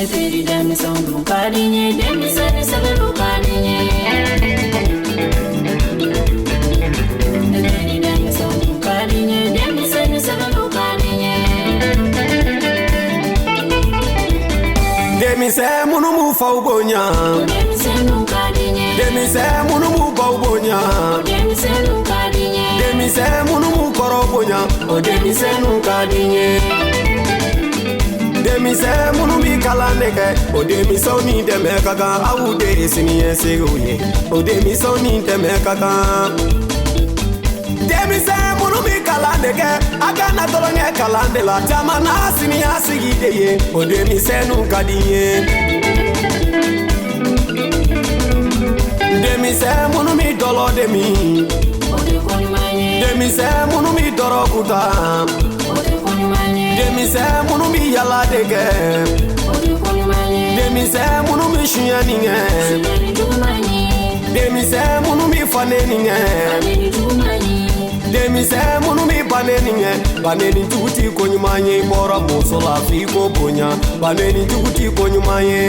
Ne teri denmisɛnw dun ka di n ye, denmisɛnnin sɛbɛnw ka di n ye. Ne teri denmisɛnw dun ka di n ye, denmisɛnnin sɛbɛnw ka di n ye. Denmisɛn minnu b'u faw bonya, denmisɛnninw ka di n ye. Denmisɛn minnu b'u baw bonya, denmisɛnninw ka di n ye. Denmisɛn minnu b'u kɔrɔ bonya, o denmisɛnninw ka di n ye. Denmisɛn minnu bi kalan de kɛ, o denmisɛnw ni dɛmɛ ka kan, aw de ye siniɲɛsigiw ye, o denmisɛnw ni dɛmɛ ka kan. Denmisɛn minnu bi kalan de kɛ, a kana tolonkɛ kalan de la, caman n'a siniɲɛsigi de ye, o denmisɛnninw ka di n ye. Denmisɛn minnu bi dɔlɔ de min, o tɛ ko ɲuman ye. Denmisɛn minnu bi dɔrɔgu ta, o tɛ ko ɲuman ye. Denmisɛn minnu bi yala de kɛ, o tɛ ko ɲuman ye. Denmisɛn minnu bi suyɛnni kɛ, suyɛnni juguman ye. Denmisɛn minnu bi faneni kɛ, faneni juguman ye. Denmisɛn minnu bi baneni kɛ, baneni jugu ti ko ɲuman ye. I bɔra muso la f'i ko bonya, baneni jugu ti ko ɲuman ye.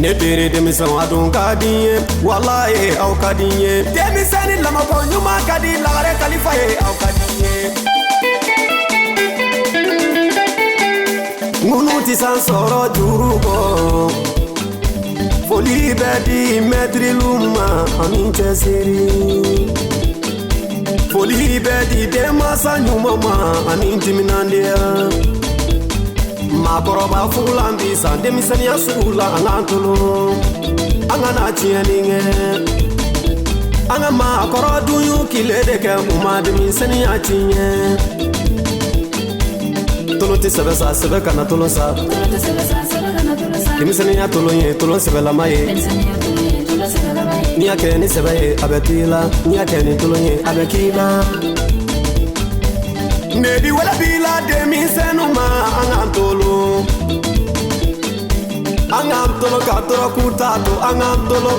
Ne teri denmisɛnw a dun ka di n ye, walayi aw ka di n ye. Denmisɛnnin lamɔko ɲuman ka di lagare kalifa ye, aw ka di n ye. Ŋunu ti san sɔrɔ juru kɔ, foli bɛ di mɛtirilu ma ani cɛsiri. Foli bɛ di denmansa ɲuman ma ani timinandiya. Maakɔrɔba fugulan bi san denmisɛnninya sugu la, an k'an tolo, an kana tiɲɛni kɛ. An ka maakɔrɔ dun y'u kile de kɛ, u ma denmisɛnninya tiɲɛ. Tolon tɛ sɛbɛ sa, sɛbɛ kana tolon sa. Tolon tɛ sɛbɛ sa, sɛbɛ kana tolon sa. Denmisɛnninya tolon ye tolon sɛbɛlama ye. Denmisɛnninya tolon ye tolon sɛbɛlama ye. N'i y'a kɛ ni sɛbɛ ye, a bɛ t'i la. N'i y'a kɛ ni tolon ye, a bɛ k'i la. Nedi wele b'i la denmisɛnninw ma, an k'an tolo. An k'an tolo ka dɔrɔgu ta to, an k'an tolo.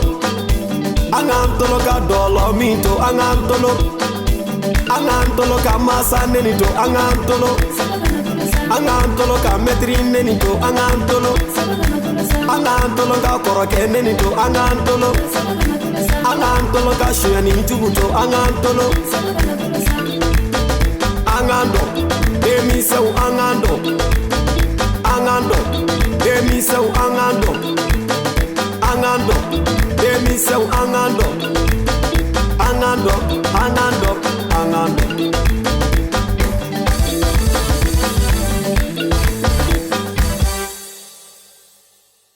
An k'an tolo ka dɔlɔ min to, an k'an tolo. An k'an tolo ka masa neni to, an k'an tolo. An k'an tolo ka mɛtiri neni to, an k'an tolo. An k'an tolo ka kɔrɔkɛ neni to, an k'an tolo. An k'an tolo ka sonyɛni jugu to, an k'an tolo. An k'an dɔn denmisɛnw, an k'an dɔn, an k'an dɔn denmisɛnw, an k'an dɔn.